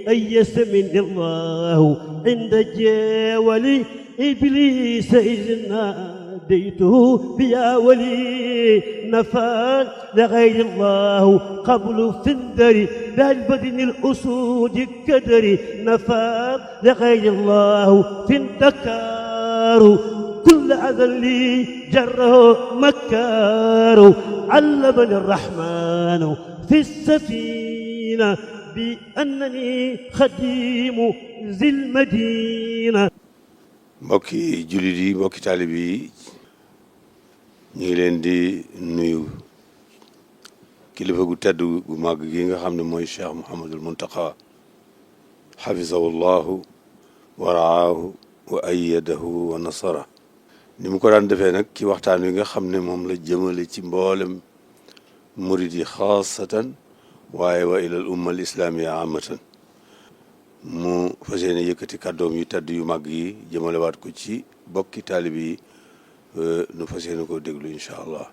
أيس مني الله عند جاولي إبليس إذ ناديته بيا ولي نفى لغير الله قبل فندري بالبدن الأسود كدري نفى لغير الله فندكار كل أذى لي جره مكار علمني الرحمن في السفينة بأنني خديم ذي المدينة. mbokki jullit yi mbokki taalib yi ñu ngi leen di nuyu kilifa gu tedd gu màgg gi nga xam ne mooy Cheikh Mouhamadul Muntaqa xafizahu llahu wa raahu wa ayyadahu wa nasara ni mu ko daan defee nag ci waxtaan wi nga xam ne moom la jëmale ci mboolem murid yi xaasatan waaye wa ilal umma al islamiya amatan mu fas yéene yëkkati kàddoom yu tedd yu mag yi jëmalewaat ko ci bokki taalib yi nu fas yéene koo déglu incha allah.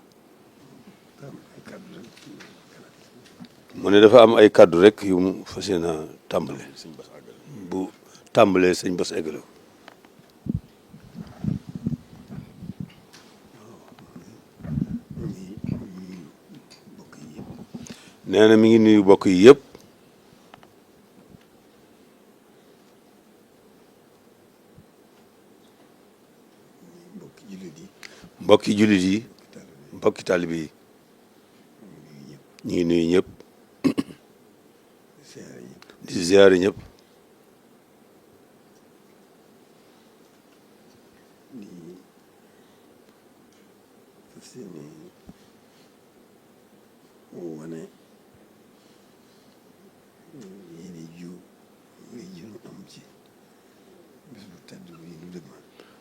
mu ne dafa am ay kàddu rek yu mu fas yéene a tàmbale bu tàmbalee sëñ Bass eggale ko. nee na mi ngi nuyu bokk yi yëpp. mbokki jullit yi mbokki taalibe yi ñu ngi nuyu ñëpp di ziyaare ñëpp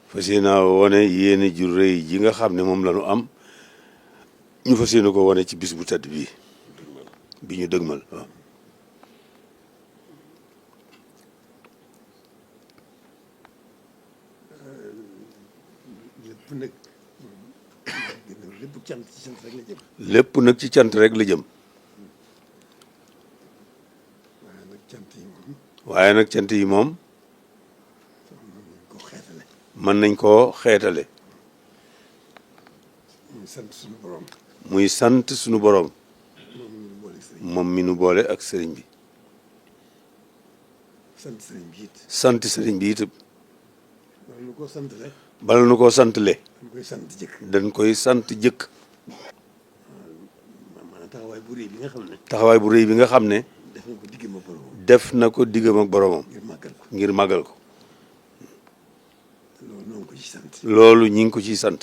fas yéene wane yéene ju rëy ji nga xam ne moom la ñu am ñu fas yéene ko wane ci bis bu tedd bii bi ñu dëgmal waaw. lépp nag ci cant rek la jëm. waaye nag cant yi moom mën nañ koo xeetale. muy sant sunu borom. moom mi nu boole ak sëriñ bi. sant sëriñ bi itam. bala nu koo santale. dañ koy sant jëkk. taxawaay bu rëy bi nga xam ne. def na ko diggam ak boromam. ngir màggal ko. loolu ñi ngi ko ciy sant.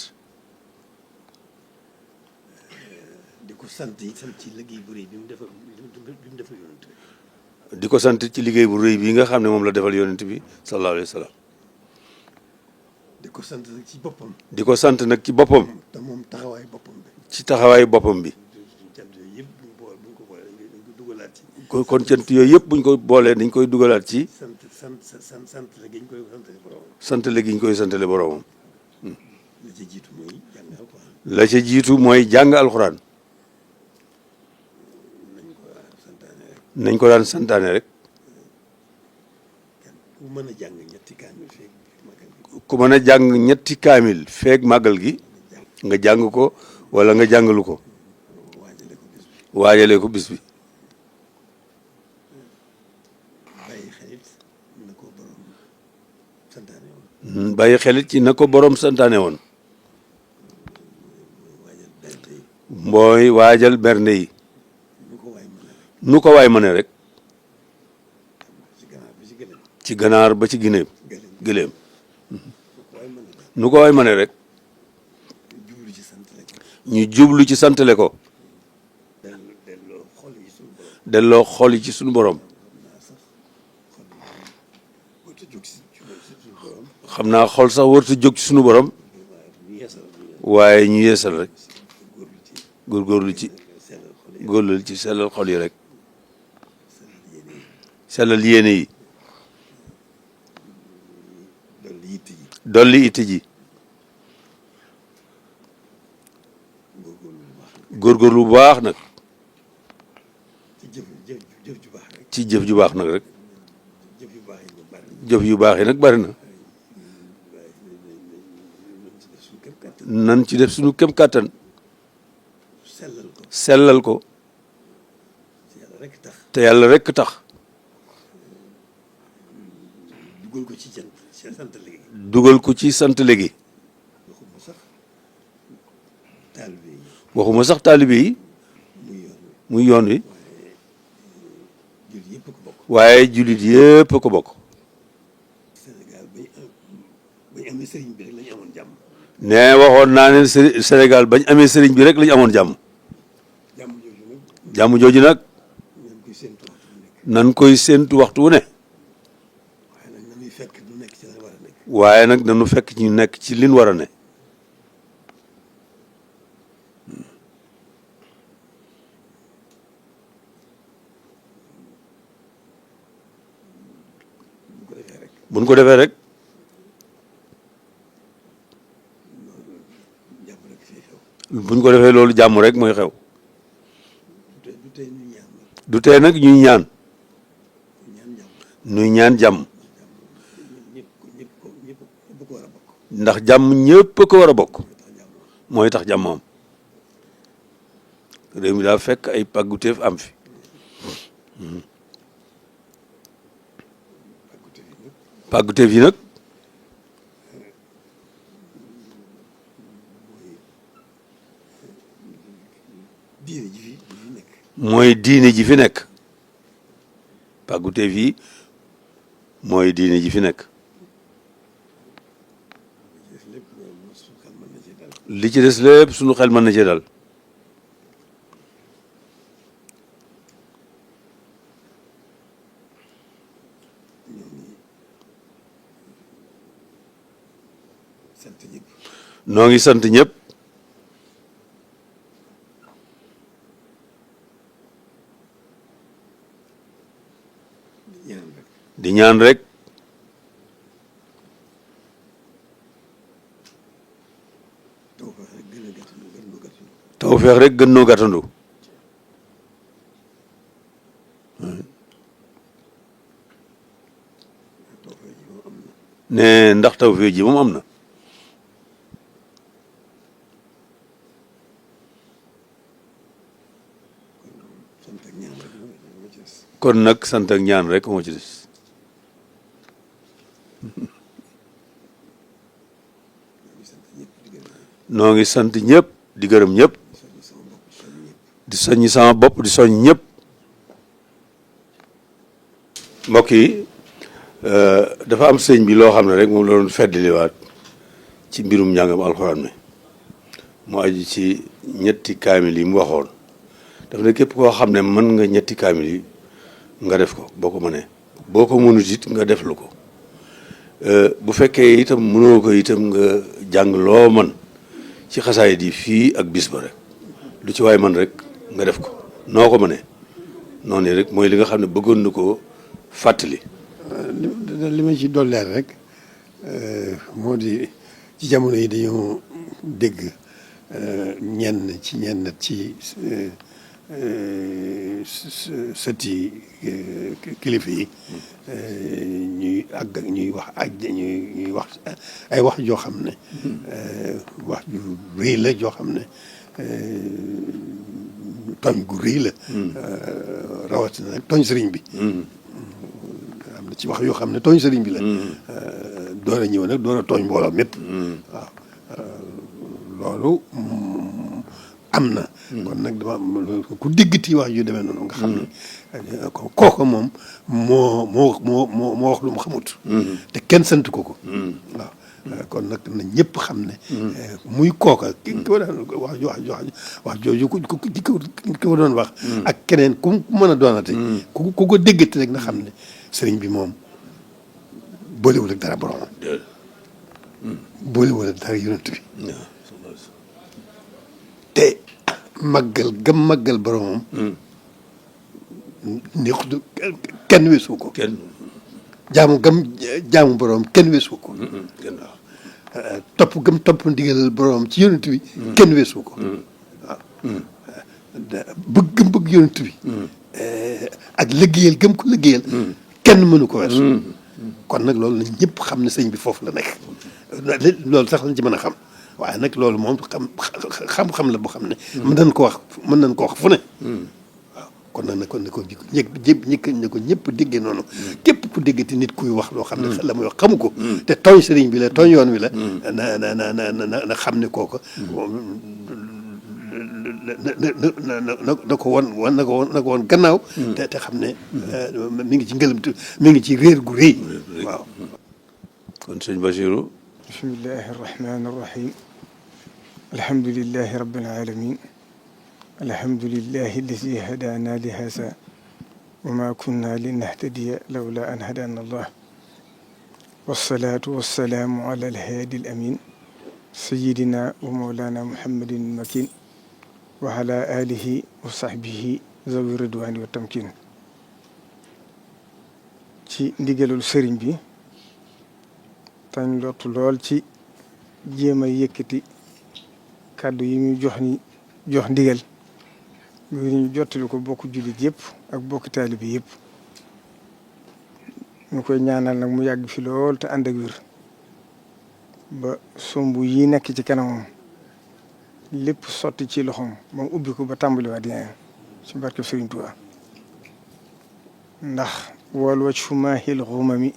di ko sant itam ci liggéey bu rëy bi mu defal yonent bi. di ko sant ci liggéey bu rëy bi nga xam ne moom la defal yonent bi sallallahu alayhi wa sallam. di ko sant nag ci boppam. di ko sant nag ci boppam. te moom taxawaayu boppam bi. ci taxawaayu boppam bi. kon cant yooyu yëpp buñ ko boolee dañ koy dugalaat ci. sant gi ñu koy santale boromam. santale gi ñu koy santale boromam. la ca jiitu mooy jàng alxuraan. la ca jiitu mooy jàng alxuraan. nañ ko daan santaane rek. ku mën a jàng ñetti kaamil feeg magal gi. ku mën a jàng ñetti kaamil feeg màggal gi. nga jàng ko wala nga jàngalu ko. waajale ko bis bi. bàyyi xelit ci na ko borom santaane woon. mooy waajal bernde yi. nu ko waay mëne rek. ci ganaar ba ci gineem gëléem. nu ko waay mëne rek. ñu jublu ci santale ko. delloo xol yi ci sunu borom. xam naa xol sax warut a jóg ci sunu borom. waaye ñu yeesal rek. góorgóorlu ci sellal xol yi rek. sellal yéene yi. dolli itti ji. góorgóorlu bu baax nag. ci jëf ju baax nag rek. jëf yu baax yi nag bari na nan ci def suñu kem kàttan sellal ko te yàlla rekk tax dugal ko ci sant léegi. dugal ko ci sant léegi waxuma sax taalibe yi muy yoon wi waaye jullit yépp ko bokk. Sénégal bañ amee sëriñ bi rek lañu amoon jàmm. ne waxoon naa ne Sénégal bañ amee sëriñ bi rek lañu amoon jàmm. jàmm jooju nag nan koy séentu waxtu wu ne. waaye nag nañu fekk ñu nekk ci liñ war a ne. buñ ko defee rek buñ ko defee loolu jàmm rek mooy xew. du tee nag ñuy ñaan jàmm ndax jàmm ñëpp ko war a bokk mooy tax jàmm am réew mi daa fekk ay pàgguteef am fi. pàgguteef yi nag mooy diine ji fi nekk pàgguteef yi mooy diine ji fi nekk li ci des lépp sunu xel mën na ci dal. noo ngi sant ñëpp di ñaan rek tawfeex rek gën noo gàttandu ne ndax tawfeex ji moom am na. kon nag sant ak ñaan rek moo ci des noo ngi sant ñëpp di gërëm ñëpp di soññ sama bopp di soññ ñëpp. mbokk yi dafa am sëñ bi loo xam ne rek moom la doon feddaliwaat ci mbirum njàngam alxuraan mi mu aju ci ñetti kaamil yi mu waxoon daf ne képp koo xam ne mën nga ñetti kaamil yi nga def ko boo ko mënee boo ko mënut it nga def lu ko bu fekkee itam mënoo ko itam nga jàng loo man ci xasaayid yi fii ak bis ba rek lu ci waay man rek nga def ko noo ko mënee noonu rek mooy li nga xam ne bëggoon na ko fàttali. li ma ci dolleer rek moo di ci jamono yi dañoo dégg ñenn ci sëti kilifa yi ñuy wax ay wax joo xam ne wax ju rëy la joo xam ne tooñ gu rëy la rawatina nag tooñ sëriñ bi am na ci wax yoo xam ne tooñ sëriñ bi la door a ñëw nag door a tooñ mbooloo mépp waaw loolu am na kon nag dama ku déggati wax yu demee noonu nga xam ne kooku moom moo wax lu mu xamut te kenn sant ko waaw kon nag na ñëpp xam ne muy kooka ki ko daan wax jooju ki ko doon wax ak keneen ku mën a doonate ku ko déggati rek na xam ne sëriñ bi moom boolewul ak dara borom boolewul ak dara yonent bi te màggal boromam ni kenn weesu ko jaamu boromam kenn weesu ko waaw topp ndigal boromam ci yonent bi kenn weesu ko waaw bëgg yonent bi ak liggéeyal gëm ko liggéeyal kenn mënu ko weesu kon nag loolu lañ ñëpp xam ne sëñ bi foofu la nekk loolu sax lañ ci mën a xam waaye nag loolu moom xam-xam la boo xam ne mën nañ ko wax fu ne waaw kon nag kon ne ko ñëpp déggee noonu képp ku déggati nit kuy wax loo xam ne la muy wax xamu ko te tooñ sëriñ bi la tooñ yoon wi la na xam ne kooku na ko woon gannaaw te xam ne mi ngi ci ngëlëmtu mi ngi ci réer gu rëy waaw kon sëñ Bachirou bismillahi arrahmani irrahim alhamdulilahi rabbil alamin alhamdulilahi alladi hadana li hasa wa ma kunna linahtadiya lawla an hadana allah wassalatu wassalaamu ala alhaadi alamin sayidina wa mawlana muhammadin makin wa ala alihi wa sahbihi zawi ridwani wa tamkin ci ndigalul sëriñ bi tañ lottu lool ci jéem a yëkkati kàddu yi muy jox ndigal ngir ñu jottali ko bokk jullit yëpp ak bokk taalibe yëpp ñu koy ñaanal nag mu yàgg fi lool te ànd ak wér ba somb yi nekk ci kanamam lépp sotti ci loxoom ba mu ubbi ko ba tàmbaliwaat yeneen ci barke Sëriñ Tuubaa ndax wal wajhu maahil ghumami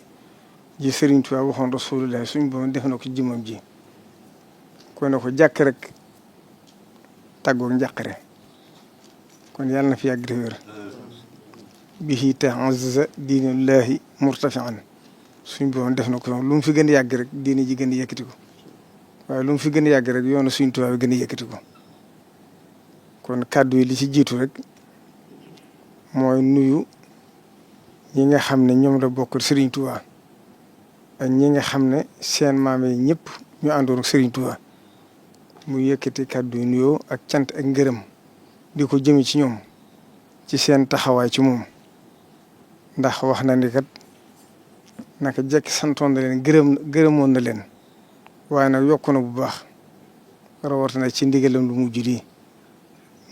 ji Sëriñ Tuubaa waxoon Rasulullah suñ boom def na ko jëmmam ji kon na ko jàkk rek tàggoog njàqare kon yàlla na fi yàgg te wér bihi ta'azza diinullahi murtafi'an suñ boom def na ko lu mu fi gën a yàgg rek diine ji gën a yëkkati ko waaye lu mu fi gën a yàgg rek yoonu Sëriñ Tuubaa bi gën a yëkkati ko kon kàddu yi li ci jiitu rek mooy nuyu ñi nga xam ne ñoom la bokkal Sëriñ Tuubaa ak ñi nga xam ne seen maam yi ñëpp ñu àndoon ak Sëriñ Tuubaa mu yëkkati kàddu yu nuyoo ak cant ak ngërëm di ko jëme ci ñoom ci seen taxawaay ci moom ndax wax na ni kat naka jekk santoon na leen gërëmoon na leen waaye nag yokku na bu baax rawatina ci ndigalam lu mujj lii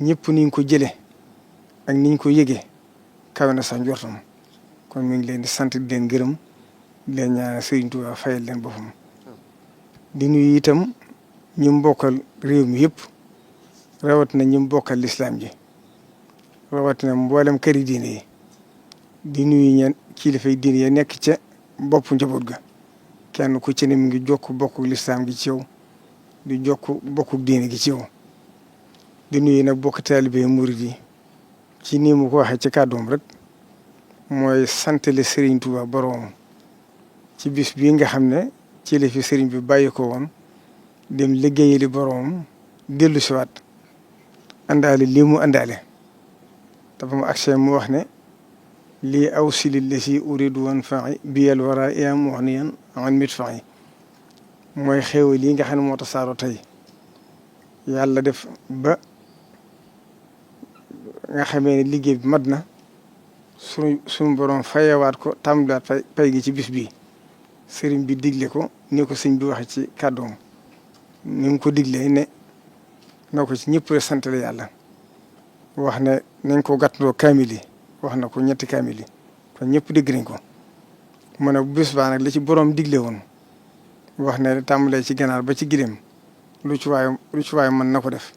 ñëpp niñ ko jële ak niñ ko yëgee kawe na sax njortam kon mi ngi leen di sant di leen gërëm di leen ñaanal Sëriñ Tuubaa fayal leen boppam di nuyu itam ñi mu bokkal réew mi yëpp rawatina ñi mu bokkal lislaam ji rawatina mboolem këri diine yi di nuyu ñeen kilifay diine yi nekk ca boppu njaboot ga kenn ku ci ne mi ngi jokk bokku lislaam gi ci yow di jokk bokku diine gi ci yow di nuyu nag bokk taalibe murid yi ci nii mu ko waxee ci kàddoom rek mooy santale Sëriñ Tuubaa boroom ci bis bii nga xam ne ci la fi sëriñ bi bàyyi ko woon dem liggéeyali boroom dellu siwaat àndaale lii mu àndaale dafa mu agsee mu wax ne lii aw silil la si uridu wan faxi biyal wara yaa muxniyan an mit faxi mooy xéew lii nga xam ne moo tasaaroo tey yàlla def ba nga xamee ne liggéey bi mat na suñu borom fayewaat ko tàmbaliwaat pay gi ci bis bii sëriñ bi digle ko ni ko sëñ bi waxe ci kàddoom ni mu ko diglee ne na ko ci ñëpp rek santale yàlla wax ne nañ ko gàttandoo kaamil yi wax na ko ñetti kaamil yi kon ñëpp dégg nañ ko mu ne bu bis baa nag la ci borom digle woon wax ne tàmbalee ci ganaar ba ci gileem lu ci waay mën na ko def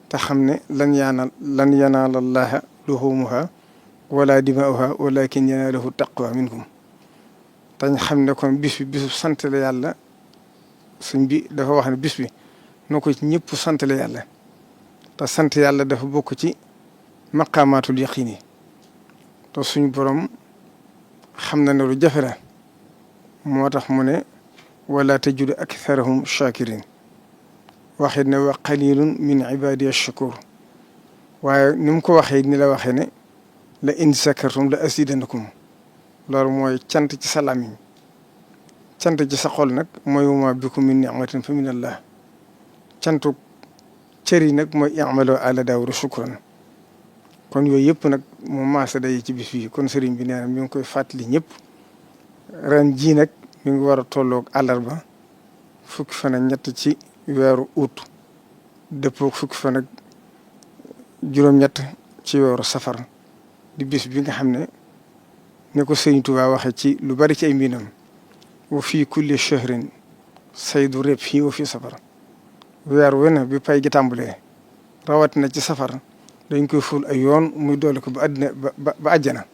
te xam ne lan yanaala llaaha luhuumuhaa wala dimaa'uhaa walaakin yanaaluhu taqwa minkum tañ xam ne kon bis bi bisu santale yàlla suñ bi dafa wax ne bis bi noo ko ci ñëpp santale yàlla te sant yàlla dafa bokk ci maqaamaatul yaqiin yi te suñ borom xam na ne lu jafe la moo tax mu ne wala tajidu aktharahum shakirin waxit ne wa qalilun min ibadiya shakur waaye ni mu ko waxee ni la waxee ne la in sakartum la asidanakum loolu mooy cant ci sa làmmiñ cant ci sa xol nag mooy wama bikum min ni'matin fa min allah cantu cër yi nag mooy i'malu ala daawuda shukran kon yooyu yëpp nag mu maasa day ci bis bii kon sëriñ bi nee na mi ngi koy fàttali ñëpp ren jii nag mi ngi war a tolloog àllarba fukki fan ak ñett ci weeru août dëppoo fukki fan ak juróom-ñett ci weeru safar di bis bi nga xam ne ne ko sëriñ Tuubaa waxee ci lu bari ci ay mbindam wa fii kulli shahrin saydu reb fii wa fii safar weer wen bi pay gi tàmbalee rawatina ci safar dañ koy ful ay yoon muy doole ko ba àddina ba àjjana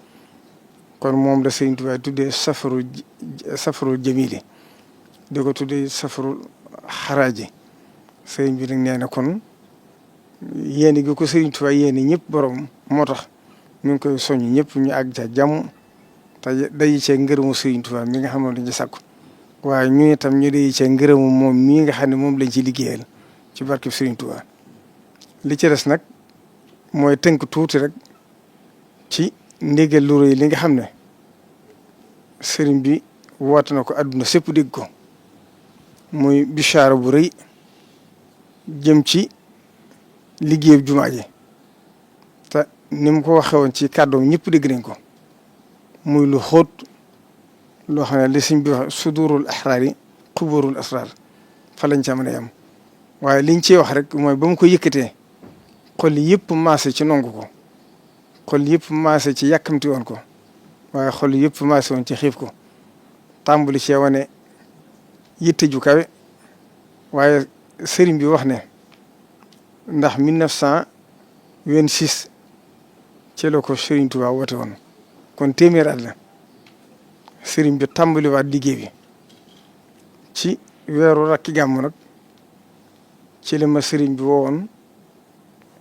kon moom la Sëriñ Tuubaa tuddee safarul jamili di ko tuddee safarul xaraaji sëriñ bi nag nee na kon yéene gi ko Sëriñ Tuubaa yéene ñëpp borom moo tax mi ngi koy soññ ñëpp ñu àgg ca jàmm te day cee ngërëmu Sëriñ Tuubaa mi nga xam ne dañ ci sàkku waaye ñu itam ñu day cee ngërëmu moom mii nga xam ne moom lañ ci liggéeyal ci barkeb Sëriñ Tuubaa li ci des nag mooy tënk tuuti rek ci ndigal lu rëy li nga xam ne sëriñ bi woote na ko àdduna sépp dégg ko muy bichaara bu rëy jëm ci liggéeyub jumaa ji te ni mu ko waxee woon ci kàddoom ñëpp dégg nañ ko muy lu xóot loo xam ne li sëriñ bi wax sudurul ahraari xuburul asrar fa lañ ca mën a yem waaye liñ ciy wax rek mooy ba mu ko yëkkatee xol yëpp maase ci nongu ko xol yëpp maase ci yàkkamti woon ko waaye xol yëpp maase woon ci xiif ko tàmbali cee wane yitte ju kawe waaye sëriñ bi wax ne ndax 1926 ci la ko Sëriñ Tuubaa woote woon kon téeméer at la sëriñ bi tàmbaliwaat liggéey bi ci weeru rakki gàmmu nag ci la ma sëriñ bi woowoon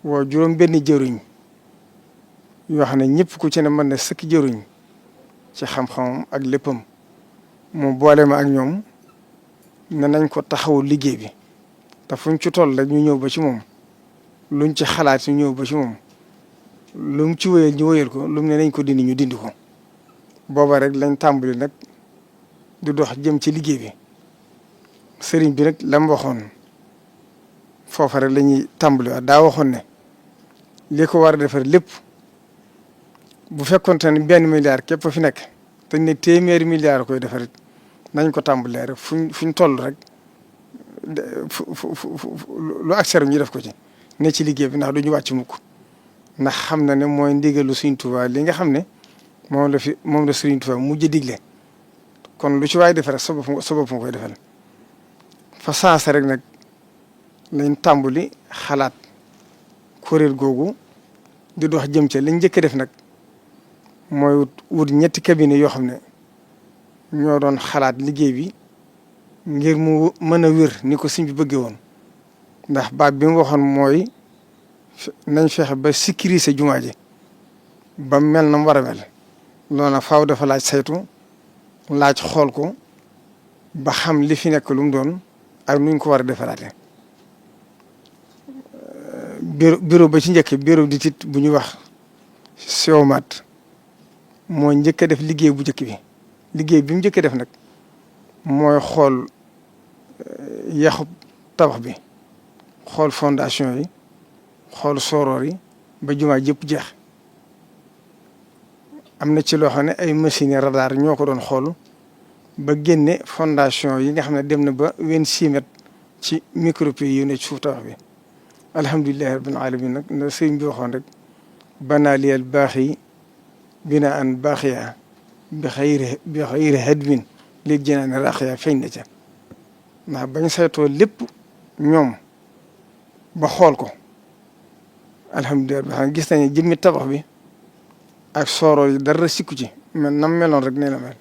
woo juróom benn jëruñ yoo xam ne ñëpp ku ci ne mën na sëkk jëruñ ci xam-xamam ak léppam mu boole ma ak ñoom ne nañ ko taxawu liggéey bi te fuñ ci toll rek ñu ñëw ba ci moom luñ ci xalaat ñu ñëw ba ci moom lu mu ci wéyal ñu wéyal ko lu mu ne nañ ko dindi ñu dindi ko booba rek lañ tàmbali nag di dox jëm ci liggéey bi sëriñ bi nag la mu waxoon foofa rek la ñuy tàmbali waat daa waxoon ne li ko war a defar lépp bu fekkonte ne benn milliard képp fi nekk te ne téeméeri milliard koy defar nañ ko tàmbalee rek fuñ toll rek lu ak serum ñu def ko ci ne ci liggéey bi ndax duñu wàcc mukk ndax xam na ne mooy ndigalu Sëriñ Tuubaa li nga xam ne moom la Sëriñ Tuubaa mujj digle kon lu ci waay defar rek sa bopp nga koy defal fa saasa rek nag lañ tàmbali xalaat kuréel googu di dox jëm ca liñ njëkk a def nag mooy wut ñetti cabinet yoo xam ne ñoo doon xalaat liggéey bi ngir mu mën a wér ni ko sëñ bi bëggee woon ndax baat bi mu waxoon mooy nañ fexe ba sécuriser jumaa ji ba mel na mu war a mel loolu nag faaw dafa laaj saytu laaj xool ko ba xam li fi nekk lu mu doon ak nuñ ko war a defaraate bureau ba ci njëkk bureau d'étude bu ñuy wax SEOMAT moo njëkk a def liggéey bu njëkk bi liggéey bi mu njëkk a def nag mooy xool yaxub tabax bi xool fondation yi xool soroor yi ba jumaa jëpp jeex am na ci loo xam ne ay machine radar ñoo ko doon xool ba génne fondation yi nga xam ne dem na ba 26 mètres ci micropieux yu ne ci suuf tabax bi alhamdulillahi rabbil alamin nag na sëriñ bi waxoon rek banaa liyal baax yi bina an baaxiya bi xayri hadmin léegi jënaane raqiya feeñ na ca ndax bañ saytoo lépp ñoom ba xool ko alhamdulilah ba xam gis nañu jëmmi tabax bi ak sooroor yi dara sikku ci mais nam meloon rek nee na mel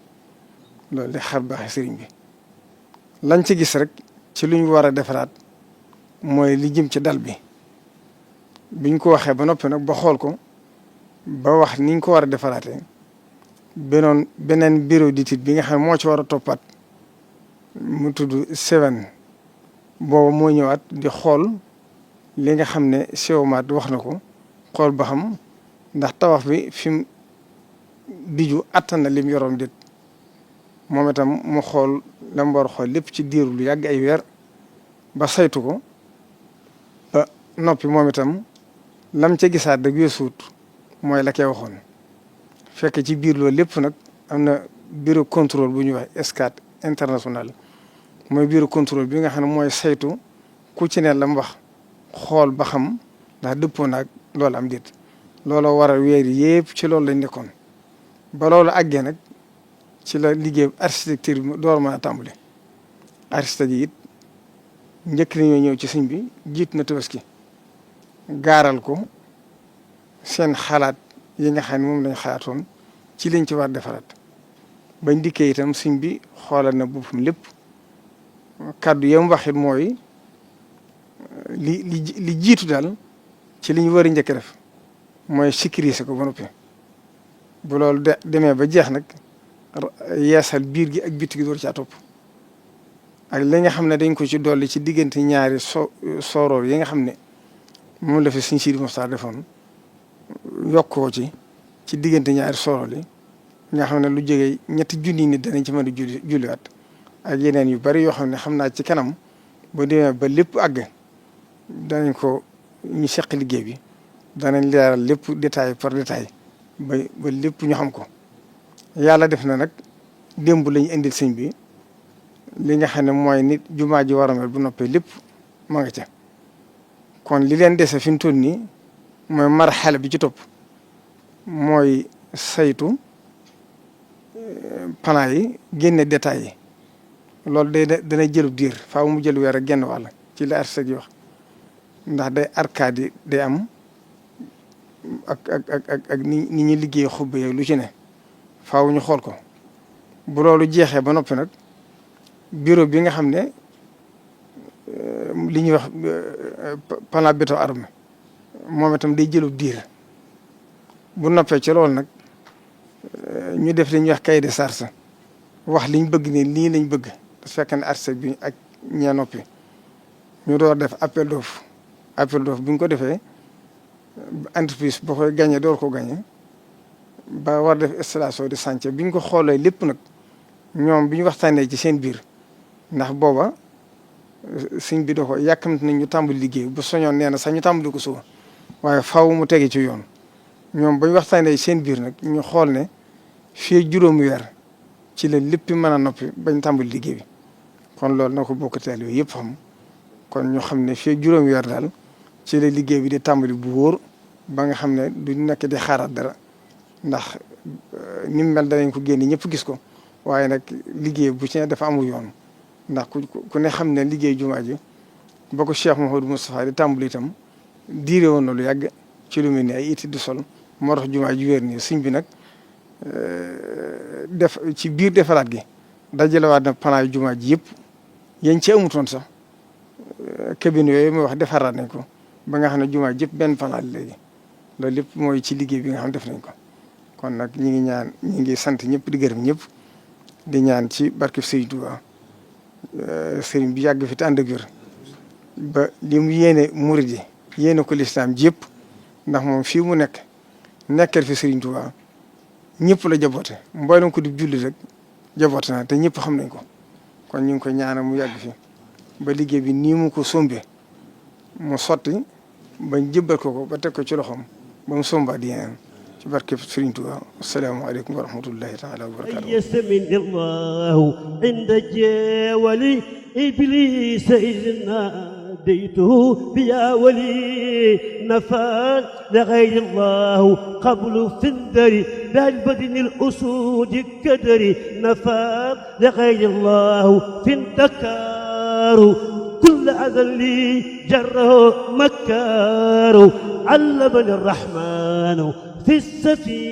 loolu de xar baaxee sëriñ bi lañ ci gis rek ci lu ñu war a defaraat mooy li jëm ci dal bi biñ ko waxee ba noppi nag ba xool ko ba wax niñ ko war a defaraatee beneen bureau d'étude bi nga xam ne moo ci war a toppaat mu tudd Seven boobu moo ñëwaat di xool li nga xam ne SEOMAT wax na ko xool ba xam ndax tabax bi fi mu biju attan na lim yoroon déet moom itam mu xool la mu war a xool lépp ci diiru lu yàgg ay weer ba saytu ko ba noppi moom itam lam ca gisaat rek weesuut mooy la koy waxoon fekk ci biir loolu lépp nag am na bureau contrôle bu ñuy wax SCAT international mooy bureau contrôle bi nga xam ne mooy saytu ku ci ne la mu wax xool ba xam ndax dëppoo naag loolu am déet loolu waral weer yëpp ci loolu lañ nekkoon ba loolu àggee nag ci la liggéey architecture bi door mën a tàmbali. architecte yi it njëkk nañoo ñëw ci sëñ bi jiit na Tabaski gaaral ko seen xalaat yi nga xam ne moom lañ xalaatoon ci liñ ci war defaraat bañ dikkee itam sëñ bi xoolal na boppam lépp kàddu yam waxit mooy li jiitu daal ci li ñu war a njëkk def mooy sécuriser ko ba noppi bu loolu demee ba jeex nag yeesal biir gi ak bitti gi door caa topp ak li nga xam ne dañ ko ci dolli ci diggante ñaari sooroor yi nga xam ne moom la fi Sëñ Sidi Moxtaar defoon yokkoo ci diggante ñaari sooroor yi nga xam ne lu jógee 3 junni nit danañ ci mën a julliwaat ak yeneen yu bari yoo xam ne xam naa ci kanam bu demee ba lépp àgg danañ ko ñu seq liggéey bi danañ leeral lépp détail par détail ba lépp ñu xam ko yàlla def na nag démb lañu indil sëñ bi li nga xam ne mooy nit jumaa ji war a mel bu noppee lépp ma nga ca kon li leen dese fi mu toll nii mooy marxala bi ci topp mooy saytu plan yi génne détails yi loolu dana jëlub diir faaw mu jël weer ak genn wàll ci la architecte yi wax ndax day arcade yi day am ak ni ñuy liggéey xubbe yooyu lu ci ne faaw ñu xool ko bu loolu jeexee ba noppi nag bureau bi nga xam ne li ñuy wax plan béton armé moom itam day jëlub diir bu noppee ci loolu nag ñu def li ñuy wax cahier de charge wax liñ bëgg ne lii lañ bëgg su fekkee ne architecte bi ak ñee noppi ñu door def appel d'offre bi ñu ko defee entreprise boo koy gagné door ko gagné ba war def installation de chantier bi ñu ko xoolee lépp nag ñoom bi ñu waxtaanee ci seen biir ndax booba sëñ bi da ko yàkkamti nañ ñu tàmbali liggéey bu soñoon nee na sax ñu tàmbali ko suba waaye faaw mu tege ci yoon ñoom ba ñu waxtaanee seen biir nag ñu xool ne fii juróomi weer ci la lépp mën a noppi bañ tàmbali liggéey bi kon loolu na ko bokk teel yooyu yëpp xam kon ñu xam ne fii juróomi weer daal ci la liggéey bi di tàmbali bu wóor ba nga xam ne du nekk di xaaraat dara ndax ni mu mel danañ ko génne ñëpp gis ko waaye nag liggéey bu ci ne dafa amul yoon ndax ku ne xam ne liggéey jumaa ji ba ko Cheikh Mouhamadou Moustapha di tàmbali itam diire woon na lu yàgg ci lu mel ni ay études de sol moo tax jumaa ji wéer nii sëñ bi nag def ci biir defaraat gi dajalewaat na plan yu jumaa ji yëpp yañ ci amutoon sax cabine yooyu muy wax defaraat nañ ko ba nga xam ne jumaa ji yëpp benn plan léegi loolu lépp mooy ci liggéey bi nga xam def nañ ko kon nag ñi ngi sant ñëpp di gërëm ñëpp di ñaan ci barke Sëriñ Tuubaa sëriñ bi yàgg fi te ànd ak wér ba li mu yéene murid yi yéene ko lislaam ji yëpp ndax moom fii mu nekkal fi Sëriñ Tuubaa ñëpp la jaboote mboolem ko di julli rek jaboote na te ñëpp xam nañ ko kon ñu ngi ko ñaanal mu yàgg fi ba liggéey bi nii mu ko sombee mu sotti bañ jëbbal ko ba teg ko ci loxoom ba mu somba di yeneen ci barke Sëriñ Tuubaa asalaamaaleykum wa rahmatullahi taala wa barakaatu يسمن الله عند جاولي إبليس إذ ناديته بيا ولي نفى لغير الله قبل فندري بالبدن الأسود كدري نفى لغير الله في الدكار كل أذى لي جره مكار علمني الرحمن في السفينة